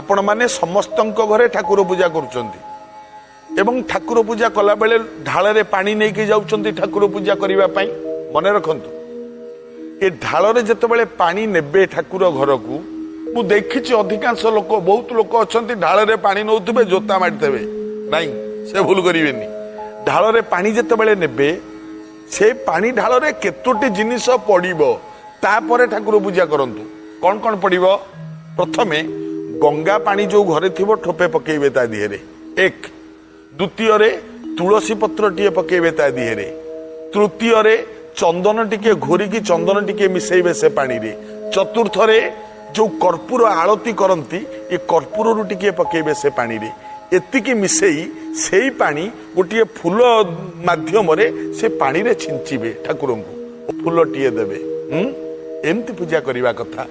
ଆପଣମାନେ ସମସ୍ତଙ୍କ ଘରେ ଠାକୁର ପୂଜା କରୁଛନ୍ତି ଏବଂ ଠାକୁର ପୂଜା କଲାବେଳେ ଢାଳରେ ପାଣି ନେଇକି ଯାଉଛନ୍ତି ଠାକୁର ପୂଜା କରିବା ପାଇଁ। ମନେ ରଖନ୍ତୁ, ଏ ଢାଳରେ ଯେତେବେଳେ ପାଣି ନେବେ ଠାକୁର ଘରକୁ, ମୁଁ ଦେଖିଛି ଅଧିକାଂଶ ଲୋକ, ବହୁତ ଲୋକ ଅଛନ୍ତି, ଢାଳରେ ପାଣି ନେଉଥିବେ, ଜୋତା ମାରିଦେବେ। ନାଇଁ, ସେ ଭୁଲ କରିବେନି। ଢାଳରେ ପାଣି ଯେତେବେଳେ ନେବେ, ସେ ପାଣି ଢାଳରେ କେତୋଟି ଜିନିଷ ପଡିବ, ତାପରେ ଠାକୁର ପୂଜା କରନ୍ତୁ। କଣ କଣ ପଡିବ? ପ୍ରଥମେ ଗଙ୍ଗା ପାଣି ଯୋଉ ଘରେ ଥିବ, ଠୋପେ ପକେଇବେ ତା ଦିହରେ, ଏକ। ଦ୍ୱିତୀୟରେ ତୁଳସୀ ପତ୍ରଟିଏ ପକେଇବେ ତା ଦିହରେ। ତୃତୀୟରେ ଚନ୍ଦନ ଟିକେ ଘୋରିକି ଚନ୍ଦନ ଟିକେ ମିଶେଇବେ ସେ ପାଣିରେ। ଚତୁର୍ଥରେ ଯୋଉ କର୍ପୂର ଆଳତି କରନ୍ତି, ଏ କର୍ପୂରରୁ ଟିକେ ପକେଇବେ ସେ ପାଣିରେ। ଏତିକି ମିଶେଇ ସେଇ ପାଣି ଗୋଟିଏ ଫୁଲ ମାଧ୍ୟମରେ ସେ ପାଣିରେ ଛିଞ୍ଚିବେ, ଠାକୁରଙ୍କୁ ଫୁଲଟିଏ ଦେବେ। ହୁଁ, ଏମିତି ପୂଜା କରିବା କଥା।